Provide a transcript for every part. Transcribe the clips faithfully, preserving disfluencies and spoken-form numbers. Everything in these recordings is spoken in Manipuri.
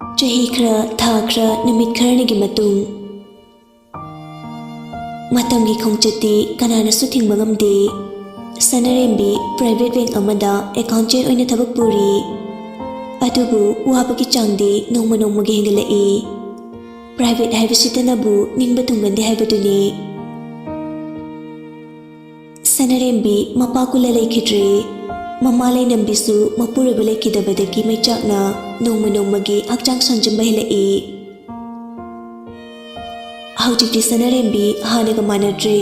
ꯆꯍꯤ ꯈꯔ, ꯊꯥ ꯈꯔ, ꯅꯨꯃꯤꯠ ꯈꯔꯅꯤꯒꯤ ꯃꯇꯨꯡ꯫ ꯃꯇꯝꯒꯤ ꯈꯣꯡꯆꯠꯇꯤ ꯀꯅꯥꯅꯁꯨ ꯊꯤꯡꯕ ꯉꯝꯗꯦ꯫ ꯁꯅꯥꯔꯦꯝꯕꯤ private bank ꯑꯃꯗ accountant ꯑꯣꯏꯅ ꯊꯕꯛ ꯄꯨꯔꯤ꯫ ꯑꯗꯨꯕꯨ ꯋꯥꯕꯒꯤ ꯆꯥꯡꯗꯤ ꯅꯣꯡꯃ ꯅꯣꯡꯃꯒꯤ ꯍꯦꯟꯒꯠꯂꯛꯏ꯫ Private ꯍꯥꯏꯕꯁꯤꯇꯅꯕꯨ ꯅꯤꯡꯕ ꯊꯨꯡꯒꯟꯗꯦ ꯍꯥꯏꯕꯗꯨꯅꯤ꯫ ꯁꯅꯥꯔꯦꯝꯕꯤ ꯃꯄꯥ ꯀꯨꯜꯂ ꯂꯩꯈꯤꯗ꯭ꯔꯦ꯫ ꯃꯃꯥ ꯂꯩꯅꯝꯕꯤꯁꯨ ꯃꯄꯨꯔꯣꯏꯕ ꯂꯩꯈꯤꯗꯕꯗꯒꯤ ꯃꯩꯆꯥꯛꯅ ꯅꯣꯡꯃ ꯅꯣꯡꯃꯒꯤ ꯍꯛꯆꯥꯡ ꯁꯣꯟꯖꯤꯟꯕ ꯍꯦꯜꯂꯛꯏ꯫ ꯍꯧꯖꯤꯛꯇꯤ ꯁꯅꯥꯔꯦꯝꯕꯤ ꯍꯥꯟꯅꯒ ꯃꯥꯟꯅꯗ꯭ꯔꯦ꯫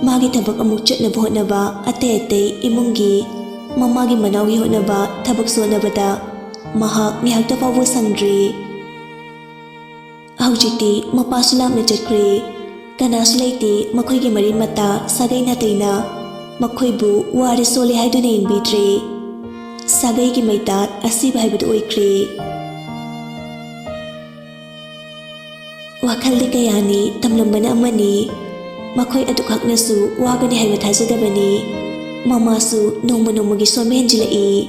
ꯃꯥꯒꯤ ꯊꯕꯛ ꯑꯃꯨꯛ ꯆꯠꯅꯕ ꯍꯣꯠꯅꯕ, ꯑꯇꯩ ꯑꯇꯩ ꯏꯃꯨꯡꯒꯤ, ꯃꯃꯥꯒꯤ ꯃꯅꯥꯎꯒꯤ ꯍꯣꯠꯅꯕ, ꯊꯕꯛ ꯁꯨ ꯍꯣꯠꯅꯕꯗ ꯃꯍꯥꯛ ꯉꯥꯏꯍꯥꯛꯇ ꯐꯥꯎꯕ ꯁꯪꯗ꯭ꯔꯦ꯫ ꯍꯧꯖꯤꯛꯇꯤ ꯃꯄꯥꯁꯨ ꯂꯥꯞꯅ ꯆꯠꯈ꯭ꯔꯦ꯫ ꯀꯅꯥꯁꯨ ꯂꯩꯇꯦ꯫ ꯃꯈꯣꯏꯒꯤ ꯃꯔꯤ ꯃꯇꯥ, ꯁꯥꯒꯩ ꯅꯥꯇꯩꯅ ꯃꯈꯣꯏꯕꯨ ꯋꯥꯔꯦ ꯁꯣꯜꯂꯦ ꯍꯥꯏꯗꯨꯅ ꯌꯦꯡꯕꯤꯗ꯭ꯔꯦ꯫ ꯁꯥꯒꯩꯒꯤ ꯃꯩꯇꯥꯠ ꯑꯁꯤꯕ ꯍꯥꯏꯕꯗꯨ ꯑꯣꯏꯈ꯭ꯔꯦ꯫ ꯋꯥꯈꯜꯗꯤ ꯀꯌꯥꯅꯤ, ꯇꯝꯂꯝꯕꯅ ꯑꯃꯅꯤ꯫ ꯃꯈꯣꯏ ꯑꯗꯨꯈꯛꯅꯁꯨ ꯋꯥꯒꯅꯤ ꯍꯥꯏꯕ ꯊꯥꯖꯗꯕꯅꯤ꯫ ꯃꯃꯥꯁꯨ ꯅꯣꯡꯃ ꯅꯣꯡꯃꯒꯤ ꯁꯣꯟꯕ ꯍꯦꯟꯖꯤꯜꯂꯛꯏ꯫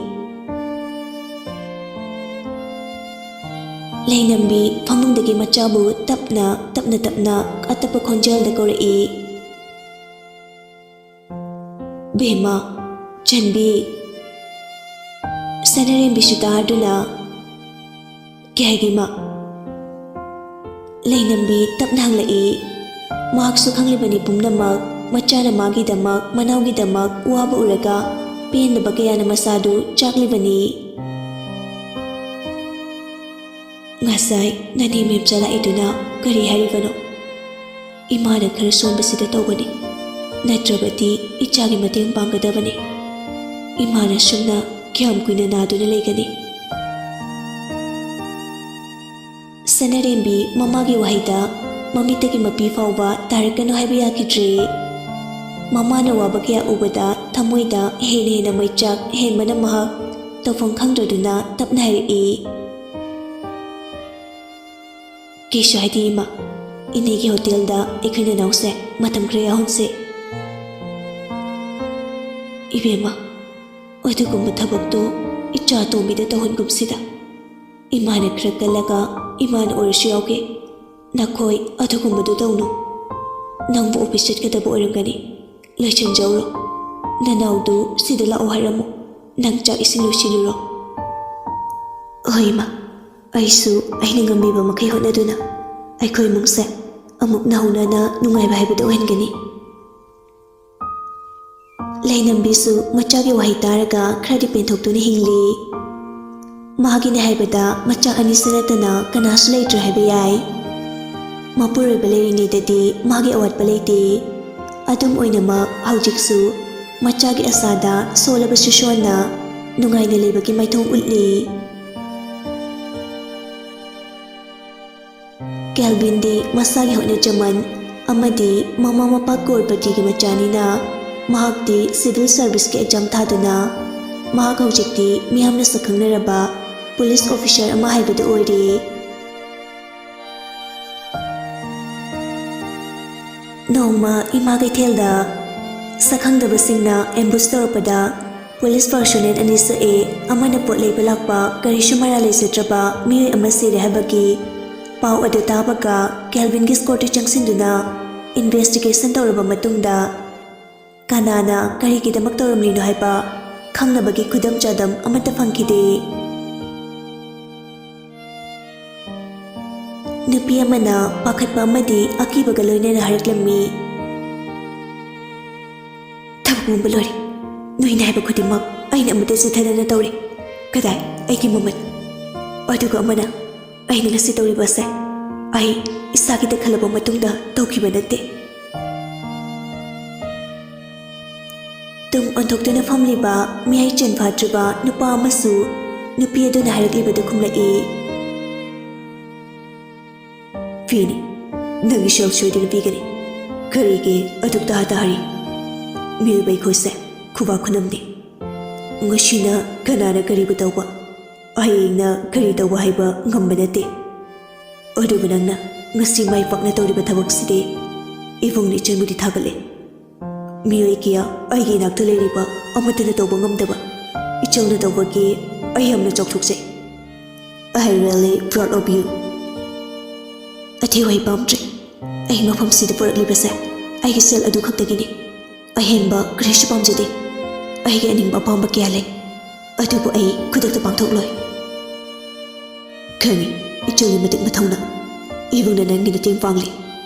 ꯂꯩꯅꯝꯕꯤ ꯐꯃꯨꯡꯗꯒꯤ ꯃꯆꯥꯕꯨ ꯇꯞꯅ, ꯇꯞꯅ, ꯇꯞꯅ ꯑꯇꯞꯄ ꯈꯣꯟꯖꯦꯜꯗ ꯀꯧꯔꯛꯏ, "ꯕꯦꯝꯃ, ꯆꯟꯕꯤ!" ꯁꯅꯥꯔꯦꯝꯕꯤꯁꯨ ꯇꯥꯗꯨꯅ, "ꯀꯩ ꯍꯥꯏꯒꯦ, ꯏꯃꯥ?" ꯂꯩꯅꯝꯕꯤ ꯇꯞꯅ ꯍꯪꯂꯛꯏ꯫ ꯃꯍꯥꯛꯁꯨ ꯈꯪꯂꯤꯕꯅꯤ ꯄꯨꯝꯅꯃꯛ꯫ ꯃꯆꯥꯅ ꯃꯥꯒꯤꯗꯃꯛ, ꯃꯅꯥꯎꯒꯤꯗꯃꯛ ꯋꯥꯕ ꯎꯔꯒ ꯄꯦꯟꯗꯕ ꯀꯌꯥꯅ ꯃꯁꯥꯗꯨ ꯆꯥꯛꯂꯤꯕꯅꯤ꯫ "ꯉꯁꯥꯏ ꯅꯅꯦ ꯃꯦꯝꯆꯥ ꯂꯥꯛꯏꯗꯨꯅ ꯀꯔꯤ ꯍꯥꯏꯔꯤꯕꯅꯣ? ꯏꯃꯥꯅ ꯈꯔ ꯁꯣꯟꯕꯁꯤꯗ ꯇꯧꯕꯅꯤ, ꯅꯠꯇ꯭ꯔꯕꯗꯤ ꯏꯆꯥꯒꯤ ꯃꯇꯦꯡ ꯄꯥꯡꯒꯗꯕꯅꯤ꯫ ꯏꯃꯥꯅ ꯁꯨꯝꯅ ꯀꯌꯥꯝ ꯀꯨꯏꯅ ꯅꯥꯗꯨꯅ ꯂꯩꯒꯅꯤ?" ꯁꯅꯥꯔꯦꯝꯕꯤ ꯃꯃꯥꯒꯤ ꯋꯥꯍꯩꯗ ꯃꯃꯤꯠꯇꯒꯤ ꯃꯄꯤ ꯐꯥꯎꯕ ꯇꯥꯔꯛꯀꯅꯨ ꯍꯥꯏꯕ ꯌꯥꯈꯤꯗ꯭ꯔꯦ꯫ ꯃꯃꯥꯅ ꯋꯥꯕ ꯀꯌꯥ ꯎꯕꯗ ꯊꯃꯣꯏꯗ ꯍꯦꯟꯅ ꯍꯦꯟꯅ ꯃꯩꯆꯥꯛ ꯍꯦꯟꯕꯅ ꯃꯍꯥꯛ ꯇꯧꯐꯝ ꯈꯪꯗ꯭ꯔꯗꯨꯅ ꯇꯞꯅ ꯍꯥꯏꯔꯛꯏ, "ꯀꯩꯁꯨ ꯍꯥꯏꯗꯦ, ꯏꯃꯥ꯫ ꯏꯅꯦꯒꯤ ꯍꯣꯇꯦꯜꯗ ꯑꯩꯈꯣꯏ ꯅꯅꯥꯎꯁꯦ ꯃꯇꯝ ꯈꯔ ꯌꯥꯎꯍꯟꯁꯦ꯫" "ꯏꯕꯦꯝꯃ, ꯑꯗꯨꯒꯨꯝꯕ ꯊꯕꯛꯇꯣ ꯏꯆꯥ ꯑꯇꯣꯝꯕꯤꯗ ꯇꯧꯍꯟꯒꯨꯝꯁꯤꯗ꯫ ꯏꯃꯥꯅ ꯈꯔ ꯀꯜꯂꯒ ꯏꯃꯥꯅ ꯑꯣꯏꯔꯁꯨ ꯌꯥꯎꯒꯦ꯫ ꯅꯈꯣꯏ ꯑꯗꯨꯒꯨꯝꯕꯗꯨ ꯇꯧꯅꯨ꯫ ꯅꯪꯕꯨ ꯑꯣꯐꯤꯁ ꯆꯠꯀꯗꯕ ꯑꯣꯏꯔꯝꯒꯅꯤ꯫ ꯂꯣꯏꯁꯤꯟꯖꯧꯔꯣ꯫ ꯅꯅꯥꯎꯗꯨ ꯁꯤꯗ ꯂꯥꯛꯑꯣ ꯍꯥꯏꯔꯝꯃꯨ꯫ ꯅꯪ ꯆꯥꯛ ꯏꯁꯤꯡ ꯂꯣꯏꯁꯤꯜꯂꯨꯔꯣ꯫ ꯍꯣꯏ, ꯏꯃꯥ꯫ ꯑꯩꯁꯨ ꯑꯩꯅ ꯉꯝꯃꯤꯕ ꯃꯈꯩ ꯍꯣꯠꯅꯗꯨꯅ ꯑꯩꯈꯣꯏ ꯏꯃꯨꯡꯁꯦ ꯑꯃꯨꯛ ꯅꯧꯅꯅ ꯅꯨꯡꯉꯥꯏꯕ ꯍꯥꯏꯕꯗꯨ ꯑꯣꯏꯍꯟꯒꯅꯤ꯫ ꯂꯩꯅꯝꯕꯤꯁꯨ ꯃꯆꯥꯒꯤ ꯋꯥꯍꯩ ꯇꯥꯔꯒ ꯈꯔꯗꯤ ꯄꯦꯟꯊꯣꯛꯇꯨꯅ ꯍꯤꯡꯂꯤ꯫ ꯃꯥꯒꯤꯅꯦ ꯍꯥꯏꯕꯗ ꯃꯆꯥ ꯑꯅꯤꯁꯨ ꯅꯠꯇꯅ ꯀꯅꯥꯁꯨ ꯂꯩꯇ꯭ꯔꯦ ꯍꯥꯏꯕ ꯌꯥꯏ꯫ ꯃꯄꯨꯔꯣꯏꯕ ꯂꯩꯔꯤꯉꯩꯗꯗꯤ ꯃꯥꯒꯤ ꯑꯋꯥꯠꯄ ꯂꯩꯇꯦ꯫ ꯑꯗꯨꯝ ꯑꯣꯏꯅꯃꯛ ꯍꯧꯖꯤꯛꯁꯨ ꯃꯆꯥꯒꯤ ꯑꯁꯥꯗ ꯁꯣꯜꯂꯕꯁꯨ ꯁꯣꯟꯅ ꯅꯨꯡꯉꯥꯏꯅ ꯂꯩꯕꯒꯤ ꯃꯥꯏꯊꯣꯡ ꯎꯠꯂꯤ꯫ ꯀꯦꯜꯚꯤꯟꯗꯤ ꯃꯁꯥꯒꯤ ꯍꯣꯠꯅꯖꯃꯟ ꯑꯃꯗꯤ ꯃꯃꯥ ꯃꯄꯥ ꯀ꯭ꯔꯣꯔꯄꯇꯤꯒꯤ ꯃꯆꯥꯅꯤꯅ ꯃꯍꯥꯛꯇꯤ ꯁꯤꯚꯤꯜ ꯁꯔꯚꯤꯁꯀꯤ ꯑꯦꯛꯖꯥꯝ ꯊꯥꯗꯨꯅ ꯃꯍꯥꯛ ꯍꯧꯖꯤꯛꯇꯤ ꯃꯤꯌꯥꯝꯅ ꯁꯛꯈꯪꯅꯔꯕ ꯄꯨꯂꯤꯁ ꯑꯣꯐꯤꯁꯔ ꯑꯃ ꯍꯥꯏꯕꯗꯨ ꯑꯣꯏꯔꯦ꯫ ꯅꯣꯡꯃ ꯏꯃꯥ ꯀꯩꯊꯦꯜꯗ ꯁꯛꯈꯪꯗꯕꯁꯤꯡꯅ ꯑꯦꯝꯕꯨꯁ ꯇꯧꯔꯛꯄꯗ ꯄꯨꯂꯤꯁ ꯄꯔꯁꯣꯅꯦꯜ ꯑꯅꯤ ꯁꯣꯛꯑꯦ, ꯑꯃꯅ ꯄꯣꯠ ꯂꯩꯕ ꯂꯥꯛꯄ ꯒꯥꯔꯤꯁꯨ ꯃꯔꯥꯜ ꯂꯩꯖꯗ꯭ꯔꯕ ꯃꯤꯑꯣꯏ ꯑꯃ ꯁꯤꯔꯦ ꯍꯥꯏꯕꯒꯤ ꯄꯥꯎ ꯑꯗꯨ ꯇꯥꯕꯒ ꯀꯦꯜꯚꯤꯟꯒꯤ ꯁ꯭ꯀꯣꯔꯠꯇ ꯆꯪꯁꯤꯟꯗꯨꯅ ꯏꯟꯚꯦꯁꯇꯤꯒꯦꯁꯟ ꯇꯧꯔꯕ ꯃꯇꯨꯡꯗ ꯀꯅꯥꯅ ꯀꯔꯤꯒꯤꯗꯃꯛ ꯇꯧꯔꯝꯂꯤꯅꯣ ꯍꯥꯏꯕ ꯈꯪꯅꯕꯒꯤ ꯈꯨꯗꯝ ꯆꯥꯗꯝ ꯑꯃꯠꯇ ꯐꯪꯈꯤꯗꯦ꯫ ꯅꯨꯄꯤ ꯑꯃꯅ ꯄꯥꯈꯠꯄ ꯑꯃꯗꯤ ꯑꯀꯤꯕꯒ ꯂꯣꯏꯅꯅ ꯍꯥꯏꯔꯛꯂꯝꯃꯤ꯫ ꯊꯕꯛ ꯄꯨꯝꯕ ꯂꯣꯏꯔꯦ꯫ ꯅꯣꯏꯅ ꯍꯥꯏꯕ ꯈꯨꯗꯤꯡꯃꯛ ꯑꯩꯅ ꯑꯃꯠꯇ ꯆꯤꯠꯊꯗꯅ ꯇꯧꯔꯦ꯫ ꯀꯗꯥꯏ ꯑꯩꯒꯤ ꯃꯃꯜ? ꯑꯗꯨꯒ ꯑꯃꯅ ꯑꯩꯅ ꯉꯁꯤ ꯇꯧꯔꯤꯕ ꯑꯁꯦ ꯑꯩ ꯏꯁꯥꯒꯤꯗ ꯈꯜꯂꯕ ꯃꯇꯨꯡꯗ ꯇꯧꯈꯤꯕ ꯅꯠꯇꯦ꯫ ꯇꯨꯡ ꯑꯣꯟꯊꯣꯛꯇꯨꯅ ꯐꯝꯂꯤꯕ ꯃꯤꯌꯥꯏ ꯆꯦꯟꯐꯥꯠꯇ꯭ꯔꯤꯕ ꯅꯨꯄꯥ ꯑꯃꯁꯨ ꯅꯨꯄꯤ ꯑꯗꯨꯅ ꯍꯥꯏꯔꯛꯂꯤꯕꯗꯨ ꯈꯨꯝꯂꯛꯏ꯫ ꯐꯤꯅꯤ, ꯅꯪꯒꯤ ꯁꯦꯜ ꯁꯣꯏꯗꯅ ꯄꯤꯒꯅꯤ꯫ ꯀꯔꯤꯒꯤ ꯑꯗꯨꯛ ꯇꯍꯥ ꯇꯥꯔꯤ? ꯃꯤꯑꯣꯏꯕ ꯑꯩꯈꯣꯏꯁꯦ ꯈꯨꯕꯥꯛ ꯈꯨꯅꯝꯅꯤ꯫ ꯉꯁꯤꯅ ꯀꯅꯥꯅ ꯀꯔꯤꯕꯨ ꯇꯧꯕ, ꯍꯌꯦꯡꯅ ꯀꯔꯤ ꯇꯧꯕ ꯍꯥꯏꯕ ꯉꯝꯕ ꯅꯠꯇꯦ꯫ ꯑꯗꯨꯕꯨ ꯅꯪꯅ ꯉꯁꯤ ꯃꯥꯏ ꯄꯥꯛꯅ ꯇꯧꯔꯤꯕ ꯊꯕꯛꯁꯤꯗꯤ ꯏꯕꯨꯡꯅ ꯏꯆꯟꯕꯨꯗꯤ ꯊꯥꯒꯠꯂꯦ꯫ ꯃꯤꯑꯣꯏ ꯀꯌꯥ ꯑꯩꯒꯤ ꯏꯅꯥꯛꯇ ꯂꯩꯔꯤꯕ ꯑꯃꯠꯇꯅ ꯇꯧꯕ ꯉꯝꯗꯕ ꯏꯆꯜꯅ ꯇꯧꯕꯒꯤ ꯑꯩ ꯌꯥꯝꯅ ꯆꯥꯎꯊꯣꯛꯆꯩ꯫ I really proud of you. ꯑꯊꯤ ꯋꯥꯍꯩ ꯄꯥꯝꯗ꯭ꯔꯦ꯫ ꯑꯩ ꯃꯐꯝꯁꯤꯗ ꯄꯨꯔꯛꯂꯤꯕꯁꯦ ꯑꯩꯒꯤ ꯁꯦꯜ ꯑꯗꯨ ꯈꯛꯇꯒꯤꯅꯤ꯫ ꯑꯍꯦꯟꯕ ꯀꯔꯤꯁꯨ ꯄꯥꯝꯖꯗꯦ꯫ ꯑꯩꯒꯤ ꯑꯅꯤꯡꯕ ꯑꯄꯥꯝꯕ ꯀꯌꯥ ꯂꯩ, ꯑꯗꯨꯕꯨ ꯑꯩ ꯈꯨꯗꯛꯇ ꯄꯥꯡꯊꯣꯛꯂꯣꯏ꯫ ꯈꯪꯏ, ꯏꯆꯜꯒꯤ ꯃꯇꯤꯛ ꯃꯊꯧꯅꯥ꯫ ꯏꯕꯨꯡꯅ ꯅꯪꯒꯤ ꯃꯇꯦꯡ ꯄꯥꯡꯂꯤ꯫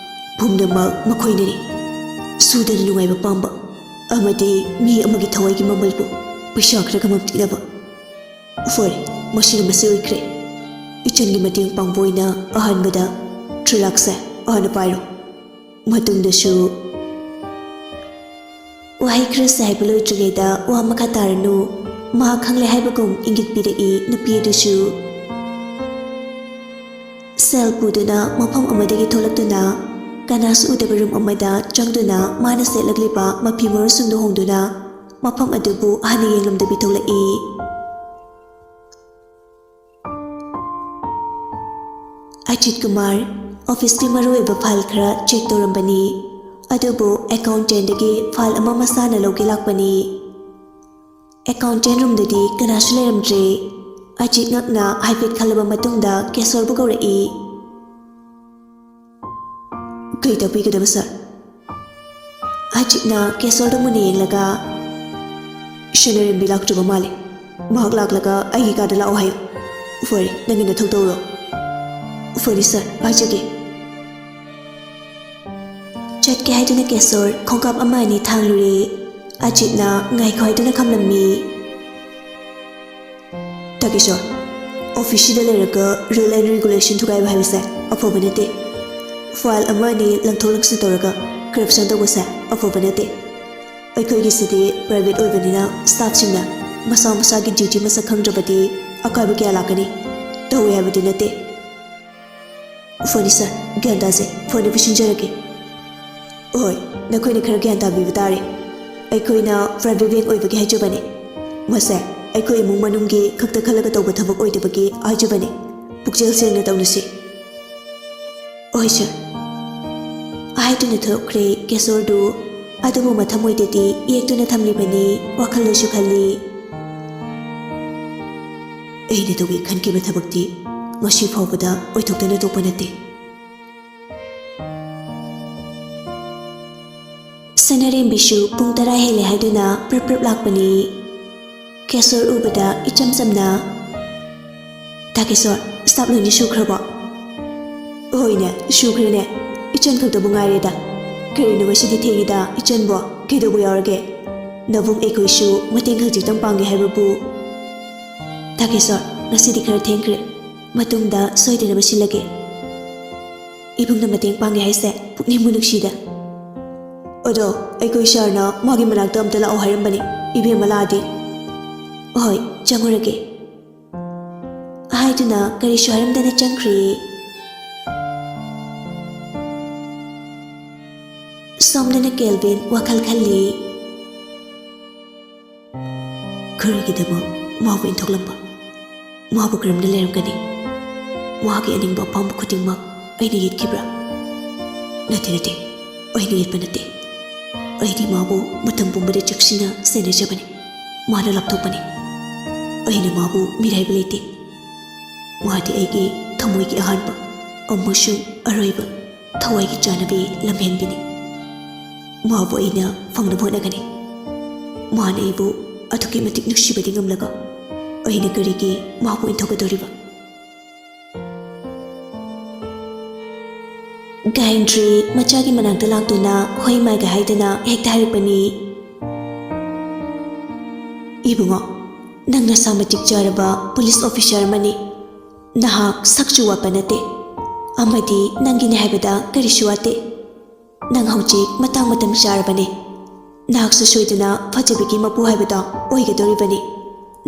ꯄꯨꯝꯅꯃꯛ ꯃꯈꯣꯏꯅꯅꯤ꯫ ꯁꯨꯗꯅ ꯅꯨꯡꯉꯥꯏꯕ ꯄꯥꯝꯕ ꯑꯃꯗꯤ ꯃꯤ ꯑꯃꯒꯤ ꯊꯋꯥꯏꯒꯤ ꯃꯃꯜꯕꯨ ꯄꯩꯁꯥ ꯈꯔꯒ ꯃꯝꯇꯤꯛꯅꯕ꯫ ꯐꯔꯦ, ꯃꯁꯤꯅ ꯃꯁꯤ ꯑꯣꯏꯈ꯭ꯔꯦ꯫ ꯏꯆꯟꯒꯤ ꯃꯇꯦꯡ ꯄꯥꯡꯕ ꯑꯣꯏꯅ ꯑꯍꯥꯟꯕꯗ three lakhꯁꯦ ꯍꯥꯟꯅ ꯄꯥꯏꯔꯣ꯫ ꯃꯇꯨꯡꯗꯁꯨ ꯋꯥꯍꯩ ꯈꯔꯁꯦ ꯍꯥꯏꯕ ꯂꯣꯏꯗ꯭ꯔꯤꯉꯩꯗ ꯋꯥ ꯃꯈꯥ ꯇꯥꯔꯅꯨ꯫ ꯃꯍꯥꯛ ꯈꯪꯂꯦ ꯍꯥꯏꯕꯒꯨꯝ ꯏꯪꯒꯤꯠ ꯄꯤꯔꯛꯏ ꯅꯨꯄꯤ ꯑꯗꯨꯁꯨ꯫ ꯁꯦꯜ ꯄꯨꯗꯨꯅ ꯃꯐꯝ ꯑꯃꯗꯒꯤ ꯊꯣꯛꯂꯛꯇꯨꯅ ꯀꯅꯥꯁꯨ ꯎꯗꯕ room ꯑꯃꯗ ꯆꯪꯗꯨꯅ ꯃꯥꯅ ꯁꯦꯠꯂꯛꯂꯤꯕ ꯃꯐꯤ ꯃꯔꯣꯜꯁꯤꯡꯗꯨ ꯍꯣꯡꯗꯨꯅ ꯃꯐꯝ ꯑꯗꯨꯕꯨ ꯍꯥꯟꯅ ꯌꯦꯡꯂꯝꯗꯕꯤ ꯊꯣꯛꯂꯛꯏ꯫ ꯑꯖꯤꯠ ꯀꯨꯃꯥꯔ officeꯀꯤ ꯃꯔꯨꯑꯣꯏꯕ file ꯈꯔ check ꯇꯧꯔꯝꯕꯅꯤ, ꯑꯗꯨꯕꯨ accountantꯗꯒꯤ file ꯑꯃ ꯃꯁꯥꯅ ꯂꯧꯒꯦ ꯂꯥꯛꯄꯅꯤ꯫ Accountant roomꯗꯗꯤ ꯀꯅꯥꯁꯨ ꯂꯩꯔꯝꯗ꯭ꯔꯦ꯫ ꯑꯖꯤꯠ ꯉꯛꯅ ꯍꯥꯏꯐꯦꯠ ꯈꯜꯂꯕ ꯃꯇꯨꯡꯗ ꯀꯦꯁꯣꯔꯕꯨ ꯀꯧꯔꯛꯏ꯫ "ꯀꯩ ꯇꯥꯛꯄꯤꯒꯗꯕ, sir?" ꯑꯖꯤꯠꯅ ꯀꯦꯁꯣꯔꯗ ꯃꯨꯟꯅ ꯌꯦꯡꯂꯒ, "ꯁꯦꯅꯥꯔꯦꯝꯕꯤ ꯂꯥꯛꯇ꯭ꯔꯕ ꯃꯥꯜꯂꯦ꯫ ꯃꯍꯥꯛ ꯂꯥꯛꯂꯒ ꯑꯩꯒꯤ ꯀꯥꯗ ꯂꯥꯛꯑꯣ ꯍꯥꯏꯌꯨ꯫ ꯐꯔꯦ, ꯅꯪꯒꯤ ꯅꯊꯧ ꯇꯧꯔꯣ꯫" "ꯐꯔꯦ, sir, ꯍꯥꯏꯖꯒꯦ꯫" ꯆꯠꯀꯦ ꯍꯥꯏꯗꯨꯅ ꯀꯦꯁꯣꯔ ꯈꯣꯡꯀꯥꯞ ꯑꯃ ꯑꯅꯤ ꯊꯥꯡꯂꯨꯔꯦ꯫ ꯑꯖꯤꯠꯅ ꯉꯥꯏꯈꯣ ꯍꯥꯏꯗꯨꯅ ꯈꯝꯂꯝꯃꯤ꯫ "ꯇꯥꯀꯦꯁꯣꯔ, officeꯁꯤꯗ ꯂꯩꯔꯒ rule and regulation ꯊꯨꯒꯥꯏꯕ ꯍꯥꯏꯕꯁꯦ ꯑꯐꯕ ꯅꯠꯇꯦ꯫ File ꯑꯃ ꯑꯅꯤ ꯂꯪꯊꯣꯛ ꯂꯪꯁꯤꯟ ꯇꯧꯔꯒ corruption ꯇꯧꯕꯁꯦ ꯑꯐꯕ ꯅꯠꯇꯦ꯫ ꯑꯩꯈꯣꯏꯒꯤꯁꯤꯗꯤ private ꯑꯣꯏꯕꯅꯤꯅ staffꯁꯤꯡꯅ ꯃꯁꯥ ꯃꯁꯥꯒꯤ duty ꯃꯁꯛ ꯈꯪꯗ꯭ꯔꯕꯗꯤ ꯑꯀꯥꯏꯕ ꯀꯌꯥ ꯂꯥꯛꯀꯅꯤ꯫ ꯇꯧꯋꯦ ꯍꯥꯏꯕꯗꯤ ꯅꯠꯇꯦ꯫" "ꯐꯅꯤ sir, ꯒ꯭ꯌꯥꯟ ꯇꯥꯖꯩ, ꯐꯅꯕ ꯁꯤꯟꯖꯔꯒꯦ꯫" "ꯍꯣꯏ, ꯅꯈꯣꯏꯅ ꯈꯔ ꯒ꯭ꯌꯥꯟ ꯇꯥꯕꯤꯕ ꯇꯥꯔꯦ꯫ ꯑꯩꯈꯣꯏꯅ private bank ꯑꯣꯏꯕꯒꯤ ꯍꯥꯏꯖꯕꯅꯤ꯫ ꯃꯁꯦ ꯑꯩꯈꯣꯏ ꯏꯃꯨꯡ ꯃꯅꯨꯡꯒꯤ ꯈꯛꯇ ꯈꯜꯂꯒ ꯇꯧꯕ ꯊꯕꯛ ꯑꯣꯏꯗꯕꯒꯤ ꯍꯥꯏꯖꯕꯅꯤ꯫ ꯄꯨꯛꯆꯦꯜ ꯁꯦꯡꯅ ꯇꯧꯅꯁꯤ꯫" "ꯍꯣꯏ sir꯫" ꯍꯥꯏꯗꯨꯅ ꯊꯣꯛꯈ꯭ꯔꯦ ꯀꯦꯁꯣꯔꯗꯨ꯫ ꯑꯗꯨꯕꯨ ꯃꯊꯃꯣꯏꯗꯗꯤ ꯌꯦꯛꯇꯨꯅ ꯊꯝꯂꯤꯕꯅꯤ, ꯋꯥꯈꯜꯗꯁꯨ ꯈꯜꯂꯤ꯫ ꯑꯩꯅ ꯇꯧꯒꯦ ꯈꯟꯈꯤꯕ ꯊꯕꯛꯇꯤ ꯉꯁꯤ ꯐꯥꯎꯕꯗ ꯑꯣꯏꯊꯣꯛꯇꯅ ꯊꯣꯛꯄ ꯅꯠꯇꯦ꯫ ꯁꯅꯥꯔꯦꯝꯕꯤꯁꯨ ꯄꯨꯡ ꯇꯔꯥ ꯍꯦꯜꯂꯦ ꯍꯥꯏꯗꯨꯅ ꯄ꯭ꯔꯞ ꯄ꯭ꯔꯞ ꯂꯥꯛꯄꯅꯤ꯫ ꯀꯦꯁꯣꯔ ꯎꯕꯗ ꯏꯆꯝ ꯆꯝꯅ, "ꯇꯥ ꯀꯦꯁꯣꯔ, staff ꯂꯣꯏꯅ ꯁꯨꯈ꯭ꯔꯕꯣ?" "ꯍꯣꯏꯅꯦ, ꯁꯨꯈ꯭ꯔꯦꯅꯦ꯫ ꯏꯆꯟ ꯈꯛꯇꯕꯨ ꯉꯥꯏꯔꯦꯗ꯫ ꯀꯔꯤꯅꯣ ꯉꯁꯤꯗꯤ ꯊꯦꯡꯉꯤꯗ, ꯏꯆꯟꯕꯣ? ꯀꯩꯗꯧꯕ ꯌꯥꯎꯔꯒꯦ? ꯅꯕꯨꯡ ꯑꯩꯈꯣꯏꯁꯨ ꯃꯇꯦꯡ ꯈꯖꯤꯛꯇꯪ ꯄꯥꯡꯒꯦ ꯍꯥꯏꯕꯕꯨ꯫" "ꯇꯥ ꯀꯦꯁꯣꯔ, ꯉꯁꯤꯗꯤ ꯈꯔ ꯊꯦꯡꯈ꯭ꯔꯦ꯫ ꯃꯇꯨꯡꯗ ꯁꯣꯏꯗꯅꯕ ꯁꯤꯜꯂꯒꯦ꯫ ꯏꯕꯨꯡꯅ ꯃꯇꯦꯡ ꯄꯥꯡꯒꯦ ꯍꯥꯏꯁꯦ ꯄꯨꯛꯅꯤꯡꯕꯨ ꯅꯨꯡꯁꯤꯗ꯫" "ꯑꯗꯣ ꯑꯩꯈꯣꯏ ꯁꯥꯔꯅ ꯃꯥꯒꯤ ꯃꯅꯥꯛꯇ ꯑꯝꯇ ꯂꯥꯛꯑꯣ ꯍꯥꯏꯔꯝꯕꯅꯤ, ꯏꯕꯦꯝꯃ ꯂꯥꯛꯑꯗꯤ꯫" "ꯍꯣꯏ, ꯆꯪꯉꯨꯔꯒꯦ," ꯍꯥꯏꯗꯨꯅ ꯀꯔꯤꯁꯨ ꯍꯥꯏꯔꯝꯗꯅ ꯆꯪꯈ꯭ꯔꯦ꯫ ꯁꯣꯝꯗꯅ ꯀꯦꯜꯚꯤꯟ ꯋꯥꯈꯜ ꯈꯜꯂꯤ꯫ ꯀꯔꯤꯒꯤꯗꯃꯛ ꯃꯥꯕꯨ ꯏꯟꯊꯣꯛꯂꯝꯕ? ꯃꯥꯕꯨ ꯀꯔꯝꯅ ꯂꯩꯔꯝꯒꯅꯤ? ꯃꯥꯒꯤ ꯑꯅꯤꯡꯕ ꯑꯄꯥꯝꯕ ꯈꯨꯗꯤꯡꯃꯛ ꯑꯩꯅ ꯌꯦꯠꯈꯤꯕ꯭ꯔꯥ? ꯅꯠꯇꯦ, ꯅꯠꯇꯦ, ꯑꯩꯅ ꯌꯦꯠꯄ ꯅꯠꯇꯦ꯫ ꯑꯩꯗꯤ ꯃꯥꯕꯨ ꯃꯇꯝ ꯄꯨꯝꯕꯗ ꯆꯦꯛꯁꯤꯟꯅ ꯁꯦꯟꯅꯖꯕꯅꯤ꯫ ꯃꯥꯅ ꯂꯥꯞꯊꯣꯛꯄꯅꯤ꯫ ꯑꯩꯅ ꯃꯥꯕꯨ ꯃꯤꯔꯥꯏꯕ ꯂꯩꯇꯦ꯫ ꯃꯥꯗꯤ ꯑꯩꯒꯤ ꯊꯃꯣꯏꯒꯤ ꯑꯍꯥꯟꯕ ꯑꯃꯁꯨꯡ ꯑꯔꯣꯏꯕ ꯊꯋꯥꯏꯒꯤ ꯆꯥꯟꯅꯕꯤ ꯂꯝꯍꯦꯟꯕꯤꯅꯤ꯫ ꯃꯥꯕꯨ ꯑꯩꯅ ꯐꯪꯅꯕ ꯍꯣꯠꯅꯒꯅꯤ꯫ ꯃꯥꯅ ꯑꯩꯕꯨ ꯑꯗꯨꯛꯀꯤ ꯃꯇꯤꯛ ꯅꯨꯡꯁꯤꯕꯗꯤ ꯉꯝꯂꯒ ꯑꯩꯅ ꯀꯔꯤꯒꯤ ꯃꯥꯕꯨ ꯏꯟꯊꯣꯛꯀꯗꯧꯔꯤꯕ?" ꯒꯥꯌꯟꯇ꯭ꯔꯤ ꯃꯆꯥꯒꯤ ꯃꯅꯥꯛꯇ ꯂꯥꯛꯇꯨꯅ ꯍꯣꯏ ꯃꯥꯏꯒ ꯍꯥꯏꯗꯅ ꯍꯦꯛꯇ ꯍꯥꯏꯔꯛꯄꯅꯤ꯫ "ꯏꯕꯨꯡꯉꯣ, ꯅꯪ ꯅꯁꯥ ꯃꯇꯤꯛ ꯆꯥꯔꯕ ꯄꯨꯂꯤꯁ ꯑꯣꯐꯤꯁꯥꯔ ꯑꯃꯅꯤ꯫ ꯅꯍꯥꯛ ꯁꯛꯁꯨ ꯋꯥꯠꯄ ꯅꯠꯇꯦ, ꯑꯃꯗꯤ ꯅꯪꯒꯤꯅꯤ ꯍꯥꯏꯕꯗ ꯀꯔꯤꯁꯨ ꯋꯥꯠꯇꯦ꯫ ꯅꯪ ꯍꯧꯖꯤꯛ ꯃꯇꯥꯡ ꯃꯇꯝ ꯆꯥꯔꯕꯅꯤ꯫ ꯅꯍꯥꯛꯁꯨ ꯁꯣꯏꯗꯅ ꯐꯖꯕꯤꯒꯤ ꯃꯄꯨ ꯍꯥꯏꯕꯗꯣ ꯑꯣꯏꯒꯗꯧꯔꯤꯕꯅꯤ꯫